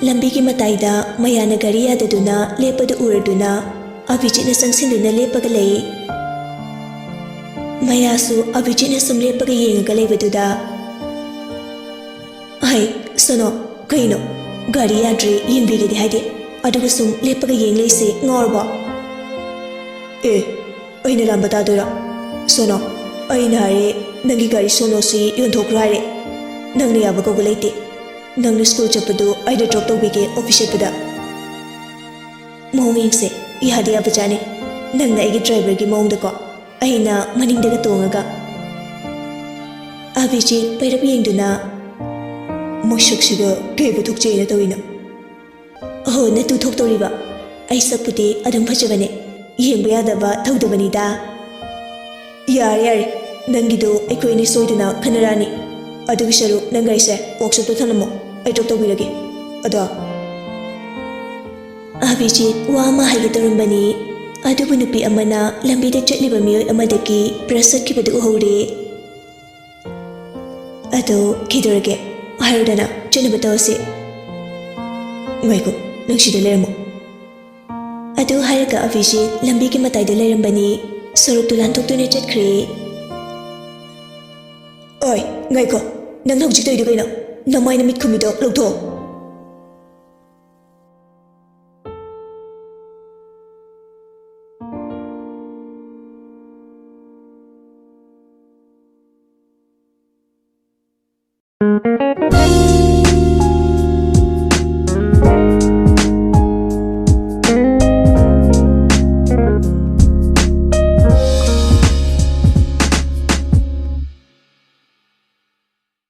ꯂꯝꯕꯤꯒꯤ ꯃꯇꯥꯏꯗ ꯃꯌꯥꯅ ꯒꯥꯔꯤ ꯌꯥꯗꯗꯨꯅ ꯂꯦꯞꯄꯗꯨ ꯎꯔꯗꯨꯅ ꯑꯚꯤꯖꯤꯠꯅ ꯆꯪꯁꯤꯟꯗꯨꯅ ꯂꯦꯞꯄꯒ ꯂꯩ꯫ ꯃꯌꯥꯁꯨ ꯑꯚꯤꯖꯤꯠꯅ ꯁꯨꯝ ꯂꯦꯞꯄꯒ ꯌꯦꯡꯉꯒ ꯂꯩꯕꯗꯨꯗ, "ꯍꯩ, ꯁꯣꯅꯣ, ꯀꯩꯅꯣ? ꯒꯥꯔꯤ ꯌꯥꯗ꯭ꯔꯦ, ꯌꯦꯡꯕꯤꯒꯦꯗꯤ ꯍꯥꯏꯗꯦ, ꯑꯗꯨꯒ ꯁꯨꯝ ꯂꯦꯞꯄꯒ ꯌꯦꯡ ꯂꯩꯁꯦ ꯉꯥꯎꯔꯕꯣ?" "ꯑꯦ, ꯑꯩꯅ ꯂꯥꯟꯕ ꯇꯥꯗꯣꯏꯔꯣ? ꯁꯣꯅꯣ, ꯑꯩꯅ ꯍꯥꯏꯔꯦ, ꯅꯪꯒꯤ ꯒꯥꯔꯤ ꯁꯣꯅꯣꯁꯤ ꯌꯣꯟꯊꯣꯛꯈ꯭ꯔꯣ ꯍꯥꯏꯔꯦ꯫ ꯅꯪꯅ ꯌꯥꯕ ꯀꯧꯕ ꯂꯩꯇꯦ꯫ ꯅꯪꯅ ꯁ꯭ꯀꯨꯜ ꯆꯠꯄꯗꯨ ꯑꯩꯅ ꯗ꯭ꯔꯣꯞ ꯇꯧꯕꯤꯒꯦ ꯑꯣꯐꯤꯁ ꯆꯠꯄꯗ꯫" ꯃꯑꯣꯡ ꯌꯦꯡꯁꯦ, ꯌꯥꯗꯤ ꯌꯥꯕꯖꯥꯠꯅꯤ꯫ ꯅꯪꯅ ꯑꯩꯒꯤ ꯗ꯭ꯔꯥꯏꯚꯔꯒꯤ ꯃꯑꯣꯡꯗꯀꯣ, ꯑꯩꯅ ꯃꯅꯤꯡꯗꯒ ꯇꯣꯡꯉꯒ꯫ ꯑꯚꯤꯖꯤꯠ ꯄꯩꯔꯞ ꯌꯦꯡꯗꯨꯅ, "ꯃꯁꯛꯁꯤꯒ ꯀꯩꯕꯨ ꯊꯣꯛꯆꯩꯅ ꯇꯧꯔꯤꯅꯣ?" "ꯑꯍꯣ, ꯅꯇꯨ ꯊꯣꯛꯇꯧꯔꯤꯕ? ꯑꯩ ꯁꯛꯄꯨꯗꯤ ꯑꯗꯨꯝ ꯐꯖꯕꯅꯦ, ꯌꯦꯡꯕ ꯌꯥꯗꯕ ꯇꯧꯗꯕꯅꯤꯗ꯫" "ꯌꯥꯔꯦ, ꯌꯥꯔꯦ, ꯅꯪꯒꯤꯗꯣ ꯑꯩꯈꯣꯏ ꯑꯅꯤ ꯁꯣꯏꯗꯅ ꯈꯟꯅꯔꯛꯑꯅꯤ꯫ ꯑꯗꯨꯒꯤ ꯁꯔꯨꯛ ꯅꯪ ꯒꯥꯔꯤꯁꯦ ꯋꯥꯛꯁꯣꯞꯇ ꯊꯝꯂꯝꯃꯣ, ꯑꯩ ꯗ꯭ꯔꯣꯞ ꯇꯧꯕꯤꯔꯒꯦ꯫ ꯑꯗꯣ꯫" ꯑꯚꯤꯖꯤꯠ ꯋꯥ ꯑꯃ ꯍꯥꯏꯒꯦ ꯇꯧꯔꯝꯕꯅꯤ, ꯑꯗꯨꯕꯨ ꯅꯨꯄꯤ ꯑꯃꯅ ꯂꯝꯕꯤꯗ ꯆꯠꯂꯤꯕ ꯃꯤꯑꯣꯏ ꯑꯃꯗꯒꯤ ꯕ꯭ꯔꯁ ꯆꯠꯈꯤꯕꯗꯨ ꯎꯍꯧꯔꯦ꯫ "ꯑꯗꯣ ꯀꯩꯗꯧꯔꯒꯦ? ꯍꯥꯏꯔꯨꯗꯅ, ꯆꯠꯅꯕ ꯇꯧꯔꯁꯤ꯫" "ꯉꯥꯏꯈꯣ, ꯅꯪ ꯁꯤꯗ ꯂꯩꯔꯝꯃꯣ꯫" ꯑꯗꯨ ꯍꯥꯏꯔꯒ ꯑꯚꯤꯖꯤꯠ ꯂꯝꯕꯤꯒꯤ ꯃꯇꯥꯏꯗ ꯂꯩꯔꯝꯕꯅꯤ, ꯁꯣꯔꯣꯛꯇꯨ ꯂꯥꯟꯊꯣꯛꯇꯨꯅ ꯆꯠꯈ꯭ꯔꯦ꯫ "ꯑꯣꯏ, ꯉꯥꯏꯈꯣ, ꯅꯪꯅ ꯍꯧꯖꯤꯛ ꯇꯧꯔꯤꯗꯣ ꯀꯩꯅꯣ? ꯅꯃꯥꯏ ꯅꯃꯤꯠ ꯈꯨꯝꯃꯤꯗꯣ ꯂꯧꯊꯣꯛꯑꯣ꯫"